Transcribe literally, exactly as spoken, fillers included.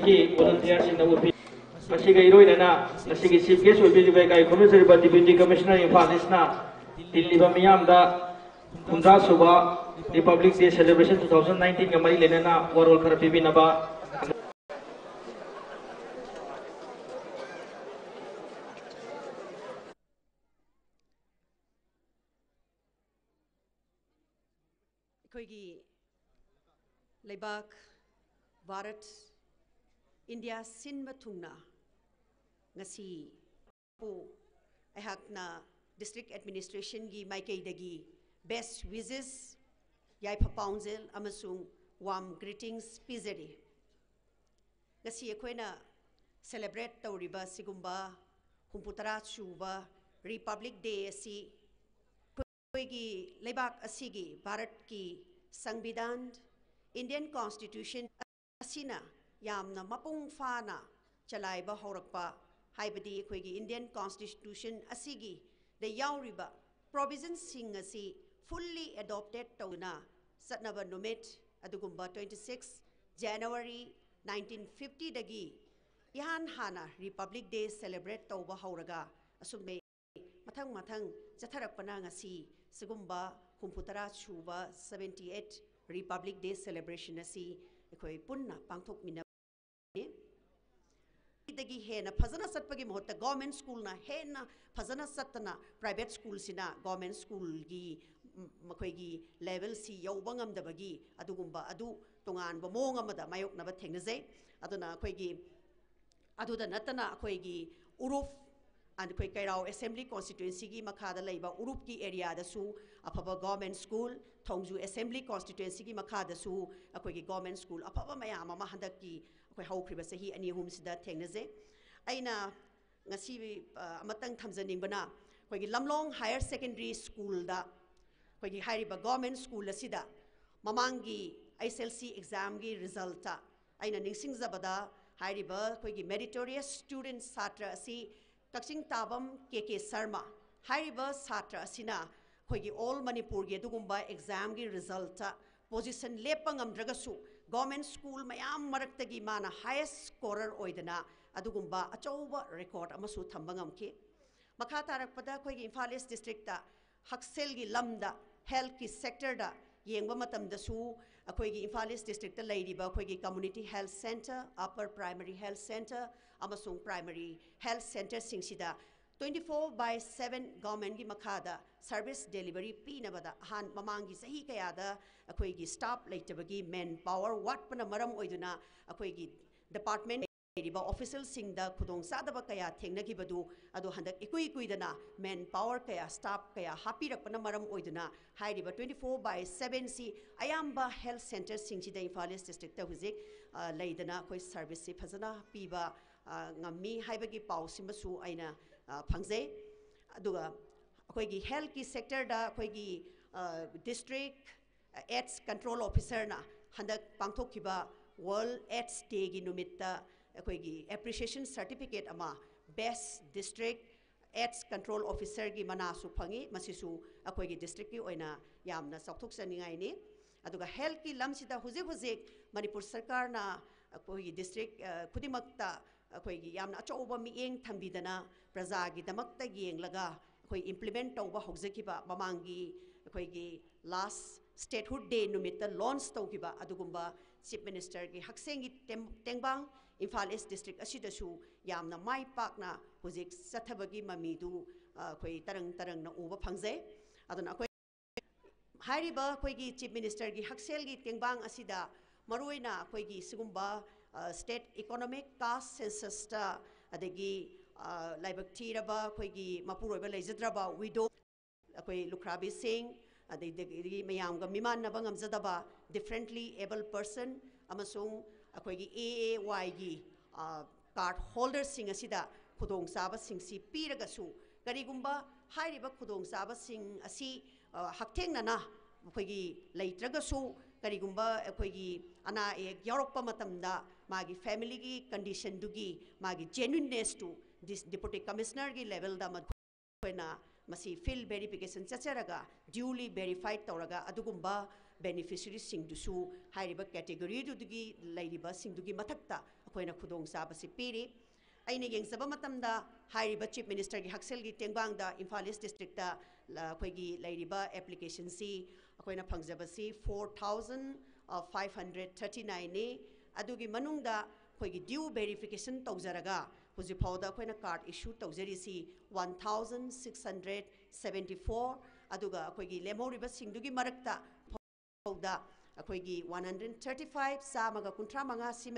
ꯒꯤ ꯚꯣꯂꯨꯟꯇꯤꯌꯔꯁꯤꯡꯅ ꯎꯠꯄꯤ꯫ ꯃꯁꯤꯒ ꯏꯔꯣꯏꯅꯅ ꯉꯁꯤꯒꯤ ꯆꯤꯐ ꯒꯦꯁ ꯑꯣꯏꯕꯤꯔꯤꯕ ꯏꯀꯥꯏ ꯈꯨꯝꯅꯖꯔꯤꯕ ꯗꯤꯄ꯭ꯌꯨꯇꯤ ꯀꯃꯤꯁꯅꯔ ꯏꯝꯐꯥꯜ ꯏꯁꯅ ꯇꯤꯜꯂꯤꯕ ꯃꯤꯌꯥꯝꯗ ꯀꯨꯟꯊ꯭ꯔꯥ ꯁꯨꯕ Republic Day Celebration two thousand nineteenꯒ ꯃꯔꯤ ꯂꯩꯅꯅ ꯋꯥꯔꯣꯜ ꯈꯔ ꯄꯤꯕꯤꯅꯕ꯫ ꯑꯩꯈꯣꯏꯒꯤ ꯂꯩꯕꯥꯛ ꯚꯥꯔꯠ, ꯏꯟꯗꯤꯌꯥ ꯁꯤꯟꯕ ꯊꯨꯡꯅ ꯉꯁꯤ ꯄꯨ ꯑꯩꯍꯥꯛꯅ district administrationꯒꯤ ꯃꯥꯏꯀꯩꯗꯒꯤ best wishes, ꯌꯥꯏꯐ ꯄꯥꯎꯖꯦꯜ ꯑꯃꯁꯨꯡ warm greetings ꯄꯤꯖꯔꯤ꯫ ꯉꯁꯤ ꯑꯩꯈꯣꯏꯅ celebrate ꯇꯧꯔꯤꯕ ꯁꯤꯒꯨꯝꯕ ꯍꯨꯝꯐꯨ ꯇꯔꯥ ꯁꯨꯕ Republic Day ꯑꯁꯤ ꯑꯩꯈꯣꯏꯒꯤ ꯂꯩꯕꯥꯛ ꯑꯁꯤꯒꯤ ꯚꯥꯔꯠꯀꯤ ꯁꯪꯕꯤꯙꯥꯟ, Indian Constitution ꯑꯁꯤꯅ ꯌꯥꯝꯅ ꯃꯄꯨꯡ ꯐꯥꯅ ꯆꯂꯥꯏꯕ ꯍꯧꯔꯛꯄ, ꯍꯥꯏꯕꯗꯤ ꯑꯩꯈꯣꯏꯒꯤ Indian Constitution ꯑꯁꯤꯒꯤꯗ ꯌꯥꯎꯔꯤꯕ provisionꯁꯤꯡ ꯑꯁꯤ fully adopted ꯇꯧꯗꯨꯅ ꯆꯠꯅꯕ ꯅꯨꯃꯤꯠ ꯑꯗꯨꯒꯨꯝꯕ twenty six January nineteen fiftyꯗꯒꯤ ꯏꯍꯥꯟ ꯍꯥꯟꯅ Republic Day celebrate ꯇꯧꯕ ꯍꯧꯔꯒ ꯑꯁꯨꯝ ꯃꯊꯪ ꯃꯊꯪ ꯆꯠꯊꯔꯛꯄꯅ ꯉꯁꯤ ꯁꯤꯒꯨꯝꯕ ꯍꯨꯝꯐꯨ ꯇꯔꯥ ꯁꯨꯕ seventy eight Republic Day celebration ꯑꯁꯤ ꯑꯩꯈꯣꯏ ꯄꯨꯟꯅ ꯄꯥꯡꯊꯣꯛꯃꯤꯟꯅꯕꯅꯤ꯫ ꯗꯒꯤ ꯍꯦꯟꯅ ꯐꯖꯅ ꯆꯠꯄꯒꯤ ꯃꯍꯨꯠꯇ government schoolꯅ ꯍꯦꯟꯅ ꯐꯖꯅ ꯆꯠꯇꯅ private schoolꯁꯤꯅ government schoolꯒꯤ ꯃꯈꯣꯏꯒꯤ levelꯁꯤ ꯌꯧꯕ ꯉꯝꯗꯕꯒꯤ ꯑꯗꯨꯒꯨꯝꯕ ꯑꯗꯨ ꯇꯣꯉꯥꯟꯕ ꯃꯑꯣꯡ ꯑꯃꯗ ꯃꯥꯌꯣꯛꯅꯕ ꯊꯦꯡꯅꯖꯩ꯫ ꯑꯗꯨꯅ ꯑꯩꯈꯣꯏꯒꯤ ꯑꯗꯨꯗ ꯅꯠꯇꯅ ꯑꯩꯈꯣꯏꯒꯤ ꯎꯔꯨꯞ, ꯑꯩꯈꯣꯏ ꯀꯩꯔꯥꯎ assembly constituencyꯒꯤ ꯃꯈꯥꯗ ꯂꯩꯕ ꯎꯔꯨꯞꯀꯤ areaꯗꯁꯨ ꯑꯐꯕ government school, ꯊꯣꯡꯖꯨ assembly constituencyꯒꯤ ꯃꯈꯥꯗꯁꯨ ꯑꯩꯈꯣꯏꯒꯤ government school ꯑꯐꯕ ꯃꯌꯥꯝ ꯑꯃ ꯍꯟꯗꯛꯀꯤ ꯑꯩꯈꯣꯏ ꯍꯧꯈ꯭ꯔꯤꯕ ꯆꯍꯤ ꯑꯅꯤ ꯑꯍꯨꯝꯁꯤꯗ ꯊꯦꯡꯅꯖꯩ꯫ ꯑꯩꯅ ꯉꯁꯤ ꯑꯃꯇꯪ ꯊꯝꯖꯅꯤꯡꯕꯅ ꯑꯩꯈꯣꯏꯒꯤ ꯂꯝꯂꯣꯡ higher secondary schoolꯗ ꯑꯩꯈꯣꯏꯒꯤ ꯍꯥꯏꯔꯤꯕ government school ꯑꯁꯤꯗ ꯃꯃꯥꯡꯒꯤ HSLC examꯒꯤ resultꯇ ꯑꯩꯅ ꯅꯤꯡꯁꯤꯡꯖꯕꯗ ꯍꯥꯏꯔꯤꯕ ꯑꯩꯈꯣꯏꯒꯤ meritorious student ꯁꯥꯇ꯭ꯔ ꯑꯁꯤ ꯀꯛꯆꯤꯡ ꯇꯥꯕꯝ ꯀꯦ ꯀꯦ ꯁꯔꯃ ꯍꯥꯏꯔꯤꯕ ꯁꯥꯇ꯭ꯔ ꯑꯁꯤꯅ ꯑꯩꯈꯣꯏꯒꯤ all ꯃꯅꯤꯄꯨꯔꯒꯤ ꯑꯗꯨꯒꯨꯝꯕ examꯒꯤ resultꯇ position ꯂꯦꯞꯄ ꯉꯝꯗ꯭ꯔꯒꯁꯨ government school ꯃꯌꯥꯝ ꯃꯔꯛꯇꯒꯤ ꯃꯥꯅ highest scorer ꯑꯣꯏꯗꯅ ꯑꯗꯨꯒꯨꯝꯕ ꯑꯆꯧꯕ record ꯑꯃꯁꯨ ꯊꯝꯕ ꯉꯝꯈꯤ꯫ ꯃꯈꯥ ꯇꯥꯔꯛꯄꯗ ꯑꯩꯈꯣꯏꯒꯤ ꯏꯝꯐꯥꯜ East districtꯇ ꯍꯛꯁꯦꯜꯒꯤ ꯂꯝꯗ ꯍꯦꯜꯠꯀꯤ ꯁꯦꯛꯇꯔꯗ ꯌꯦꯡꯕ ꯃꯇꯝꯗꯁꯨ ꯑꯩꯈꯣꯏꯒꯤ ꯏꯝꯐꯥꯜ ꯏꯁ ꯗꯤꯁꯇ꯭ꯔꯤꯛꯇ ꯂꯩꯔꯤꯕ ꯑꯩꯈꯣꯏꯒꯤ community health centre, upper primary health centre ꯑꯃꯁꯨꯡ ꯄ꯭ꯔꯥꯏꯃꯔꯤ ꯍꯦꯜꯠ ꯁꯦꯟꯇꯔꯁꯤꯡꯁꯤꯗ twenty four by seven ꯒꯣꯔꯃꯦꯟꯒꯤ ꯃꯈꯥꯗ ꯁꯔꯚꯤꯁ ꯗꯦꯂꯤꯚꯔꯤ ꯄꯤꯅꯕꯗ ꯑꯍꯥꯟ ꯃꯃꯥꯡꯒꯤ ꯆꯍꯤ ꯀꯌꯥꯗ ꯑꯩꯈꯣꯏꯒꯤ ꯁ꯭ꯇꯥꯐ ꯂꯩꯇꯕꯒꯤ, ꯃꯦꯟ ꯄꯥꯋꯔ ꯋꯥꯠꯄꯅ ꯃꯔꯝ ꯑꯣꯏꯗꯨꯅ ꯑꯩꯈꯣꯏꯒꯤ ꯗꯤꯄꯥꯔꯠꯃꯦꯟ ꯂꯩꯔꯤꯕ ꯑꯣꯐꯤꯁꯦꯜꯁꯤꯡꯗ ꯈꯨꯗꯣꯡꯆꯥꯗꯕ ꯀꯌꯥ ꯊꯦꯡꯅꯈꯤꯕꯗꯨ ꯑꯗꯨ ꯍꯟꯗꯛ ꯏꯀꯨꯏ ꯀꯨꯏꯗꯅ ꯃꯦꯟ ꯄꯥꯋꯔ ꯀꯌꯥ, ꯁ꯭ꯇꯥꯐ ꯀꯌꯥ ꯍꯥꯞꯄꯤꯔꯛꯄꯅ ꯃꯔꯝ ꯑꯣꯏꯗꯨꯅ ꯍꯥꯏꯔꯤꯕ twenty four by sevenꯁꯤ ꯑꯌꯥꯝꯕ ꯍꯦꯜꯠ ꯁꯦꯟꯇꯔꯁꯤꯡꯁꯤꯗ ꯏꯝꯐꯥꯜ ꯏꯁ ꯗꯤꯁꯇ꯭ꯔꯤꯛꯇ ꯍꯧꯖꯤꯛ, ꯑ, ꯂꯩꯗꯅ ꯑꯩꯈꯣꯏ ꯁꯔꯚꯤꯁꯁꯤ ꯐꯖꯅ ꯄꯤꯕ, ꯑ, ꯉꯝꯃꯤ ꯍꯥꯏꯕꯒꯤ ꯄꯥꯎꯁꯤꯃꯁꯨ ꯑꯩꯅ, ꯑ, ꯐꯪꯖꯩ꯫ ꯑꯗꯨꯒ ꯑꯩꯈꯣꯏꯒꯤ ꯍꯦꯜꯠꯀꯤ ꯁꯦꯛꯇꯔꯗ ꯑꯩꯈꯣꯏꯒꯤ, ꯑ, ꯗꯤꯁꯇ꯭ꯔꯤꯛ ꯑꯦꯗꯁ ꯀꯟꯇ꯭ꯔꯣꯜ ꯑꯣꯐꯤꯁꯔꯅ ꯍꯟꯗꯛ ꯄꯥꯡꯊꯣꯛꯈꯤꯕ ꯋꯥꯔꯜ ꯑꯦꯗꯁ ꯗꯦꯒꯤ ꯅꯨꯃꯤꯠꯇ ꯑꯩꯈꯣꯏꯒꯤ ꯑꯦꯄ꯭ꯔꯤꯁꯤꯌꯦꯁꯟ ꯁꯔꯇꯤꯐꯤꯀꯦꯠ ꯑꯃ ꯕꯦꯁ ꯗꯤꯁꯇ꯭ꯔꯤꯛ ꯑꯦꯗꯁ ꯀꯟꯇ꯭ꯔꯣꯜ ꯑꯣꯐꯤꯁꯔꯒꯤ ꯃꯅꯥꯁꯨ ꯐꯪꯉꯤ꯫ ꯃꯁꯤꯁꯨ ꯑꯩꯈꯣꯏꯒꯤ ꯗꯤꯁꯇ꯭ꯔꯤꯛꯀꯤ ꯑꯣꯏꯅ ꯌꯥꯝꯅ ꯆꯥꯎꯊꯣꯛꯆꯅꯤꯡꯉꯥꯏꯅꯤ꯫ ꯑꯗꯨꯒ ꯍꯦꯜꯠꯀꯤ ꯂꯝꯁꯤꯗ ꯍꯧꯖꯤꯛ ꯍꯧꯖꯤꯛ ꯃꯅꯤꯄꯨꯔ ꯁꯔꯀꯥꯔꯅ ꯑꯩꯈꯣꯏꯒꯤ ꯗꯤꯁꯇ꯭ꯔꯤꯛ, ꯑ, ꯈꯨꯗꯤꯡꯃꯛꯇ ꯑꯩꯈꯣꯏꯒꯤ ꯌꯥꯝꯅ ꯑꯆꯧꯕ ꯃꯤꯠꯌꯦꯡ ꯊꯝꯕꯤꯗꯅ ꯄ꯭ꯔꯖꯥꯒꯤꯗꯃꯛꯇ ꯌꯦꯡꯂꯒ ꯑꯩꯈꯣꯏ ꯏꯝꯄ꯭ꯂꯤꯃꯦꯟ ꯇꯧꯕ ꯍꯧꯖꯈꯤꯕ ꯃꯃꯥꯡꯒꯤ ꯑꯩꯈꯣꯏꯒꯤ ꯂꯥꯁ ꯁ꯭ꯇꯦꯠꯍꯨꯗ ꯗꯦ ꯅꯨꯃꯤꯠꯇ ꯂꯣꯟꯆ ꯇꯧꯈꯤꯕ ꯑꯗꯨꯒꯨꯝꯕ ꯆꯤꯐ ꯃꯤꯅꯤꯁꯇꯔꯒꯤ ꯍꯛꯁꯦꯜꯒꯤ ꯇꯦꯝ-, ꯇꯦꯡꯕꯥꯡ ꯏꯝꯐꯥꯜ ꯏꯁ ꯗꯤꯁꯇ꯭ꯔꯤꯛ ꯑꯁꯤꯗꯁꯨ ꯌꯥꯝꯅ ꯃꯥꯏ ꯄꯥꯛꯅ ꯍꯧꯖꯤꯛ ꯆꯠꯊꯕꯒꯤ ꯃꯃꯤꯗꯨ, ꯑ, ꯑꯩꯈꯣꯏ ꯇꯔꯪ ꯇꯔꯪꯅ ꯎꯕ ꯐꯪꯖꯩ꯫ ꯑꯗꯨꯅ ꯑꯩꯈꯣꯏ ꯍꯥꯏꯔꯤꯕ ꯑꯩꯈꯣꯏꯒꯤ ꯆꯤꯐ ꯃꯤꯅꯤꯁꯇꯔꯒꯤ ꯍꯛꯁꯦꯜꯒꯤ ꯇꯦꯡꯕꯥꯡ ꯑꯁꯤꯗ ꯃꯔꯨꯑꯣꯏꯅ ꯑꯩꯈꯣꯏꯒꯤ ꯁꯤꯒꯨꯝꯕ, ꯑ, ꯁ꯭ꯇꯦꯠ ꯏꯀꯣꯅꯣꯃꯤꯛ ꯀꯥꯁ ꯁꯦꯟꯁꯁꯇ, ꯑꯗꯒꯤ, ꯑ, ꯂꯥꯏꯕꯛ ꯊꯤꯔꯕ ꯑꯩꯈꯣꯏꯒꯤ ꯃꯄꯨꯔꯣꯏꯕ ꯂꯩꯖꯗ꯭ꯔꯕ ꯋꯤꯗꯣ, ꯑꯩꯈꯣꯏ ꯂꯨꯈ꯭ꯔꯥꯕꯤꯁꯤꯡ, ꯑꯗꯒꯤ ꯃꯌꯥꯝꯒ ꯃꯤꯃꯥꯟꯅꯕ ꯉꯝꯖꯗꯕ ꯗꯤꯐ꯭ꯔꯦꯟꯠꯂꯤ ꯑꯦꯕꯜ ꯄꯔꯁꯟ ꯑꯃꯁꯨꯡ ꯑꯩꯈꯣꯏꯒꯤ ꯑꯦ ꯑꯦ ꯋꯥꯏꯒꯤ, ꯑ, ꯀꯥꯔꯗ ꯍꯣꯜꯗꯔꯁꯤꯡ ꯑꯁꯤꯗ ꯈꯨꯗꯣꯡꯆꯥꯕꯁꯤꯡꯁꯤ ꯄꯤꯔꯒꯁꯨ, ꯀꯔꯤꯒꯨꯝꯕ ꯍꯥꯏꯔꯤꯕ ꯈꯨꯗꯣꯡꯆꯥꯕꯁꯤꯡ ꯑꯁꯤ, ꯑ, ꯍꯛꯊꯦꯡꯅꯅ ꯑꯩꯈꯣꯏꯒꯤ ꯂꯩꯇ꯭ꯔꯒꯁꯨ, ꯀꯔꯤꯒꯨꯝꯕ ꯑꯩꯈꯣꯏꯒꯤ ꯑꯅꯥ ꯑꯌꯦꯛ ꯌꯥꯎꯔꯛꯄ ꯃꯇꯝꯗ ꯃꯥꯒꯤ ꯐꯦꯃꯤꯂꯤꯒꯤ ꯀꯟꯗꯤꯁꯟꯗꯨꯒꯤ ꯃꯥꯒꯤ ꯖꯦꯅ꯭ꯌꯨꯟꯅꯦꯁꯇꯨ ꯗꯤꯁ-, ꯗꯤꯄꯨꯇꯤ ꯀꯃꯤꯁꯅꯔꯒꯤ ꯂꯦꯚꯦꯜꯗ ꯃꯈꯣꯏꯅ ꯃꯁꯤ ꯐꯤꯜꯗ ꯚꯦꯔꯤꯐꯤꯀꯦꯁꯟ ꯆꯠꯆꯔꯒ, ꯗ꯭ꯌꯨꯂꯤ ꯚꯦꯔꯤꯐꯥꯏꯠ ꯇꯧꯔꯒ, ꯑꯗꯨꯒꯨꯝꯕ ꯕꯦꯅꯤꯐꯤꯁꯔꯤꯁꯤꯡꯗꯨꯁꯨ ꯍꯥꯏꯔꯤꯕ ꯀꯦꯇꯦꯒꯣꯔꯤꯗꯨꯗꯒꯤ ꯂꯩꯔꯤꯕꯁꯤꯡꯗꯨꯒꯤ ꯃꯊꯛꯇ ꯑꯩꯈꯣꯏꯅ ꯈꯨꯗꯣꯡꯆꯥꯕꯁꯤ ꯄꯤꯔꯤ꯫ ꯑꯩꯅ ꯌꯦꯡꯖꯕ ꯃꯇꯝꯗ ꯍꯥꯏꯔꯤꯕ Chief Ministerꯒꯤ ꯍꯛꯁꯦꯜꯒꯤ ꯇꯦꯡꯕꯥꯡꯗ ꯏꯝꯐꯥꯜ East Districtꯇ ꯂ-, ꯑꯩꯈꯣꯏꯒꯤ ꯂꯩꯔꯤꯕ applicationꯁꯤ ꯑꯩꯈꯣꯏꯅ ꯐꯪꯖꯕꯁꯤ four thousand five hundred thirty nineꯅꯤ꯫ ꯑꯗꯨꯒꯤ ꯃꯅꯨꯡꯗ ꯑꯩꯈꯣꯏꯒꯤ due verification ꯇꯧꯖꯔꯒ ꯍꯧꯖꯤꯛ ꯐꯥꯎꯗ ꯑꯩꯈꯣꯏꯅ card issue ꯇꯧꯖꯔꯤꯁꯤ one thousand six hundred seventy four, ꯑꯗꯨꯒ ꯑꯩꯈꯣꯏꯒꯤ ꯂꯦꯝꯍꯧꯔꯤꯕꯁꯤꯡꯗꯨꯒꯤ ꯃꯔꯛꯇ ꯐꯥꯎꯗ ꯑꯩꯈꯣꯏꯒꯤ one hundred thirty five, ꯆꯥꯝꯃꯒ ꯀꯨꯟꯊ꯭ꯔꯥ ꯃꯉꯥ ꯁꯤꯃ